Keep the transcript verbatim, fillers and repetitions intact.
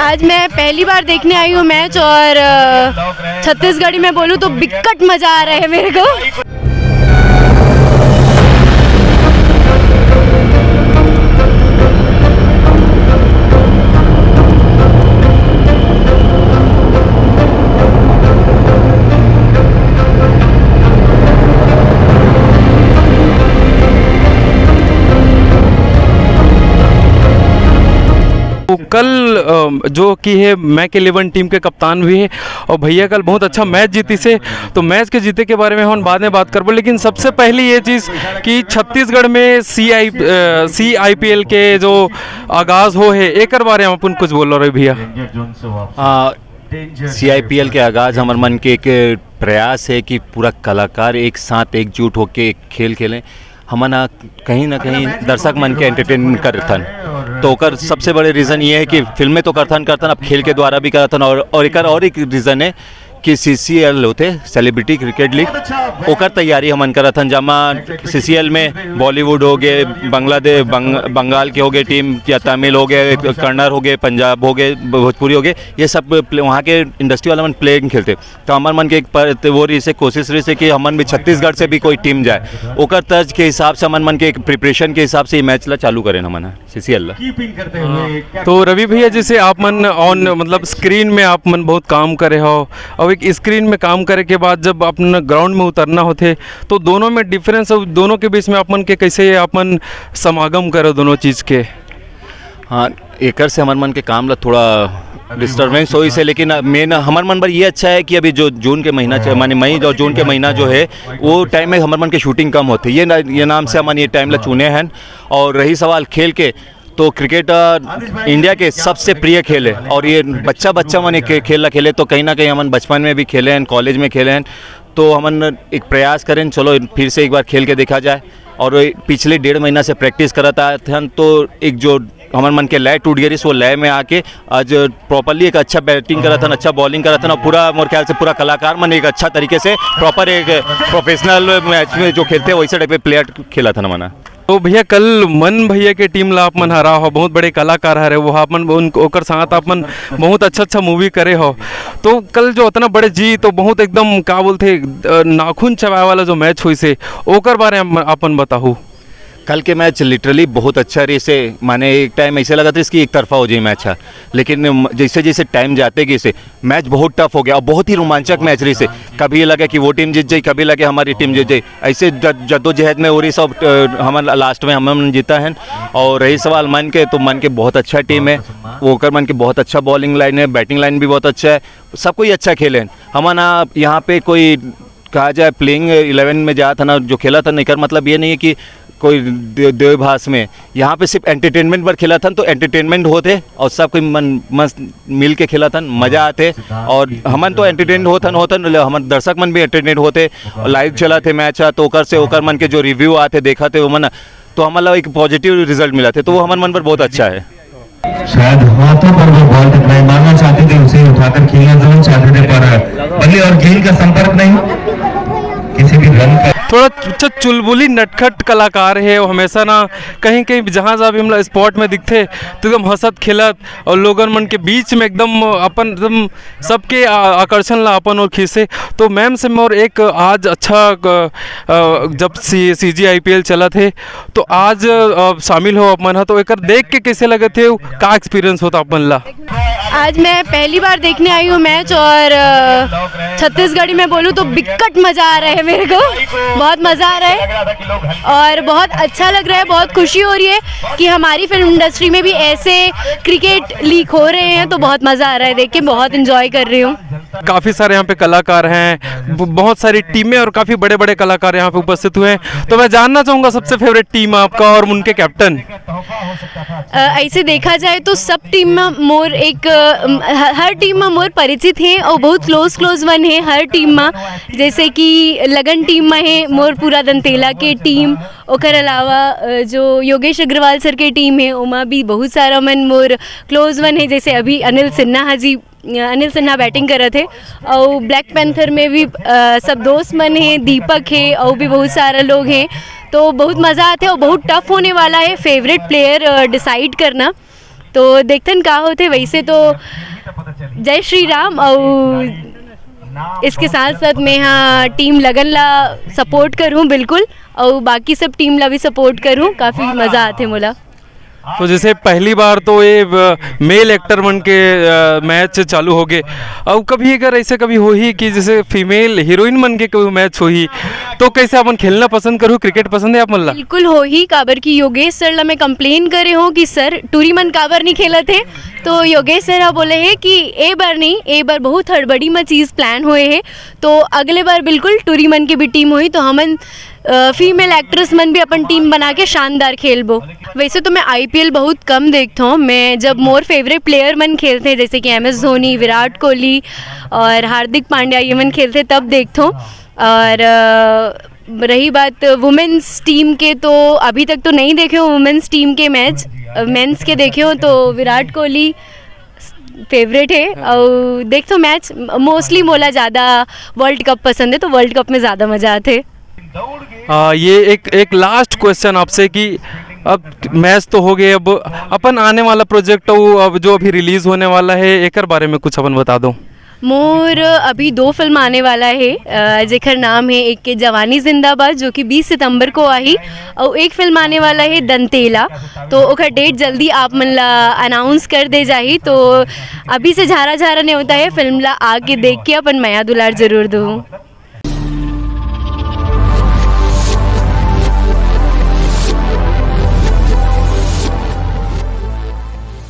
आज मैं पहली बार देखने आई हूँ मैच, और अ, छत्तीसगढ़ी में बोलूँ तो बिकट मजा आ रहा है मेरे को। तो कल अ, जो कि है मैक इलेवन टीम के कप्तान भी है, और भैया कल बहुत अच्छा मैच जीतिस हे। तो मैच के जीते के बारे में हम बाद में बात करबो, लेकिन सबसे पहले ये चीज़ कि छत्तीसगढ़ में सी आई सी आई पी एल के जो आगाज हो है, एकर बारे में अपन कुछ बोलो रहे भैया। हाँ, सी आई पी एल के आगाज हमर मन के एक प्रयास है कि पूरा कलाकार एक साथ एकजुट होके एक खेल खेलें। हमन ह कहीं ना कहीं दर्शक मन के एंटरटेन करथन, तो ओकर सबसे बड़े रीज़न ये है कि फिल्में तो करथन करथन, अब खेल के द्वारा भी करथन। और और एकर और एक रीज़न है कि सी सी एल होथे, सेलिब्रिटी क्रिकेट लीग, ओकर तैयारी हमन करत हन, जमा सी सी एल में बॉलीवुड हो गए, बांग्लादेश, बंग, बंगाल के हो गए टीम, या तमिल हो गए, कन्नड़ हो गए, पंजाब हो गए, भोजपुरी हो गए, ये सब प्ले, वहाँ के इंडस्ट्री वाला मन प्ले खेलते। तो हमर मन के एक पर, तो वो रही से कोशिश रही से कि हमन भी छत्तीसगढ़ से भी कोई टीम जाए, ओकर तर्ज के हिसाब से हमन मन के एक प्रिपरेशन के हिसाब से ये मैच ला चालू करें हमन ह। सी सी एल ला। तो रवि भैया, जैसे आप मन ऑन, मतलब स्क्रीन में आप मन बहुत काम करे हो, और एक स्क्रीन में काम करे के बाद जब अपन ग्राउंड में उतरना होथे, तो दोनों में डिफरेंस और दोनों के बीच में आप मन के कैसे आप मन समागम करो दोनों चीज़ के? हाँ, एकर से हमर मन के काम ला थोड़ा डिस्टरबेंस होइस हे, लेकिन मेन हमर मन बर ये अच्छा है कि अभी जो जून के महीना चल, माने मई और जून के महीना जो है, वो टाइम में हमर मन के शूटिंग कम होथे। ये ना, ये नाम से हमन ये टाइम ला चुने हैं। और रही सवाल खेल के, तो क्रिकेट अ, इंडिया के सबसे प्रिय खेल है, और ये बच्चा बच्चा मन ये खे-, खेल ला खेले, तो कहीं ना कहीं हमन बचपन में भी खेले हैं, कॉलेज में खेले हैं, तो हमन एक प्रयास करें, चलो फिर से एक बार खेल के देखा जाए। और ये पिछले डेढ़ महीना से प्रैक्टिस करत आए थे, तो एक जो हमर मन के लय टूट गए रही, वो लय में आके आज प्रॉपरली एक अच्छा बैटिंग करत हन, अच्छा बॉलिंग करत हन, और पूरा मोर ख्याल से पूरा कलाकार मन एक अच्छा तरीके से प्रॉपर एक प्रोफेशनल मैच में जो खेलते हैं वैसे टाइप के प्लेयर खेलत हन मना। तो भैया, कल मन भैया के टीम ला आप मन हरा हो, बहुत बड़े कलाकार हरे वो, आप मन उन, ओकर साथ आप मन बहुत अच्छा अच्छा मूवी करे हो। तो कल जो उतना बड़े जी, तो बहुत एकदम का बोलथे, अ, नाखून चबाए वाला जो मैच होइस हे, ओकर बारे में अपन बताहू। कल के मैच लिटरली बहुत अच्छा रहिस हे, माने एक टाइम ऐसे लगत रहिस कि एक तरफा हो जाए मैच ह, लेकिन म-, जैसे जैसे टाइम जाते गए से मैच बहुत टफ हो गया और बहुत ही रोमांचक मैच रहिस हे। कभी ये लगे कि वो टीम जीत जाए, कभी लगे हमारी टीम जीत जाए, ऐसे जद-, जद्दोजहद में हो रही सब, अ, हमन लास्ट में हमन जीता है। और रही सवाल मन के, तो मन के बहुत अच्छा टीम है, वो ओकर मन के बहुत अच्छा बॉलिंग लाइन है, बैटिंग लाइन भी बहुत अच्छा है, सब कोई अच्छा खेले हैं। हमन आ, यहाँ पे कोई कहा जाए प्लेइंग इलेवन में जात है ना, जो खेलत है ना, एकर मतलब ये नहीं है कि कोई दे-, देवभाष में, यहाँ पे सिर्फ एंटरटेनमेंट पर खेलत हन, तो एंटरटेनमेंट होते और सब कोई मन मस्त मिल के खेलत हन, मजा आते। और हमन तो एंटरटेन होत हन, होत हन, हमन दर्शक मन भी एंटरटेन होते। लाइव चलत हे मैच ह, तो ओकर से ओकर मन के जो रिव्यू आते, देखत हे ओमन, तो हमन ला एक पॉजिटिव रिजल्ट मिलत हे, तो वो हमर मन पर बहुत अच्छा है। शायद हाथों पर वो बॉल टकराई, मारना चाहते थे, उसे उठाकर खेलना जरूर चाहते थे, पर बल्ले और गेंद का संपर्क नहीं, किसी भी रन का थोड़ा अच्छा चुलबुली नटखट कलाकार है वो, हमेशा ना कहीं कहीं जहाँ जहाँ भी हमला स्पॉट में दिखथे तो एकदम हंसत खेलत और लोगन मन के बीच में एकदम अपन एकदम सबके आ-, आकर्षण ला अपन ओर खींचे। तो मैम से मोर एक आज अच्छा अ, अ, जब सी सी जी आई पी एल चलत हे तो आज अ, शामिल हो अपन ह, तो एकर देख के कैसे लगत हे, का एक्सपीरियंस होता अपन ला? आज मैं पहली बार देखने आई हूँ मैच, और अ, छत्तीसगढ़ी में बोलूँ तो बिकट मज़ा आ रहा है मेरे को। बहुत मज़ा आ रहा है और बहुत अच्छा लग रहा है, बहुत खुशी हो रही है कि हमारी फिल्म इंडस्ट्री में भी ऐसे क्रिकेट लीग हो रहे हैं, तो बहुत मज़ा आ रहा है देख के, बहुत एंजॉय कर रही हूँ। काफ़ी सारे यहाँ पे कलाकार हैं, ब- बहुत सारी टीमें और काफ़ी बड़े बड़े कलाकार यहाँ पे उपस्थित हुए हैं। तो मैं जानना चाहूँगा सबसे फेवरेट टीम आपका और उनके कैप्टन। अ, ऐसे देखा जाए तो सब टीम में मोर एक अ, ह- हर टीम में मोर परिचित हैं और बहुत क्लोज क्लोज वन है हर टीम में। जैसे कि लगन टीम में है मोर पूरा दंतेला के टीम, ओकर अलावा अ, जो योगेश अग्रवाल सर के टीम है ओमा भी बहुत सारा मन मोर क्लोज वन है। जैसे अभी अनिल सिन्हा जी, अनिल सिन्हा बैटिंग करत हे और ब्लैक पैंथर में भी अ, सब दोस्त मन है, दीपक है और भी बहुत सारा लोग हैं। तो बहुत मज़ा आते और बहुत टफ होने वाला है फेवरेट प्लेयर डिसाइड करना। तो देखथन का होथे। वैसे तो जय श्री राम। और इसके साथ साथ मैं हाँ टीम लगन ला सपोर्ट करूँ बिल्कुल, और बाकी सब टीम ला भी सपोर्ट करूँ। काफ़ी मज़ा आथे मोला। तो जैसे पहली बार तो ये मेल एक्टर मन के मैच चालू हो गए, और कभी अगर ऐसे कभी होही कि जैसे फीमेल हीरोइन मन के कोई मैच होही, तो कैसे अपन खेलना पसंद करू? क्रिकेट पसंद है आप मन ला? बिल्कुल होही, काबर कि योगेश सर ला मैं कंप्लेन करे हूँ कि सर टूरी मन काबर नहीं खेलत हे। तो योगेश सर हा बोले हे कि ए बार नहीं, ए बार बहुत हड़बड़ी में चीज़ प्लान हुए हे, तो अगले बार बिल्कुल टूरी मन के भी टीम होही, तो हमन फीमेल एक्ट्रेस मन भी अपन टीम बना के शानदार खेलबो। वैसे तो मैं आईपीएल बहुत कम देखता हूँ। मैं जब मोर फेवरेट प्लेयर मन खेलते हैं, जैसे कि एम एस धोनी, विराट कोहली और हार्दिक पांड्या, ये मन खेलते हैं, तब देखता हूँ। और अ, रही बात वुमेन्स टीम के, तो अभी तक तो नहीं देखे हो वुमेन्स टीम के मैच। मेंस के देखे हो तो विराट कोहली फेवरेट है। और देखता हूँ मैच, मोस्टली मोला ज़्यादा वर्ल्ड कप पसंद है, तो वर्ल्ड कप में ज़्यादा मज़ा आते। आ, ये एक एक लास्ट क्वेश्चन आपसे कि अब मैच तो हो गए, अब अपन आने वाला प्रोजेक्ट, वो अब जो अभी रिलीज होने वाला है, एकर बारे में कुछ अपन बता दो। मोर अभी दो फिल्म आने वाला है, अ, जेकर नाम है, एक के जवानी जिंदाबाद, जो कि बीस सितंबर को आही, और एक फिल्म आने वाला है दंतेला। तो ओकर डेट जल्दी आप मन ला अनाउंस कर दे जाही। तो अभी से झारा झारा नेवता है, फिल्म ला आके देख के अपन मया दुलार जरूर दू।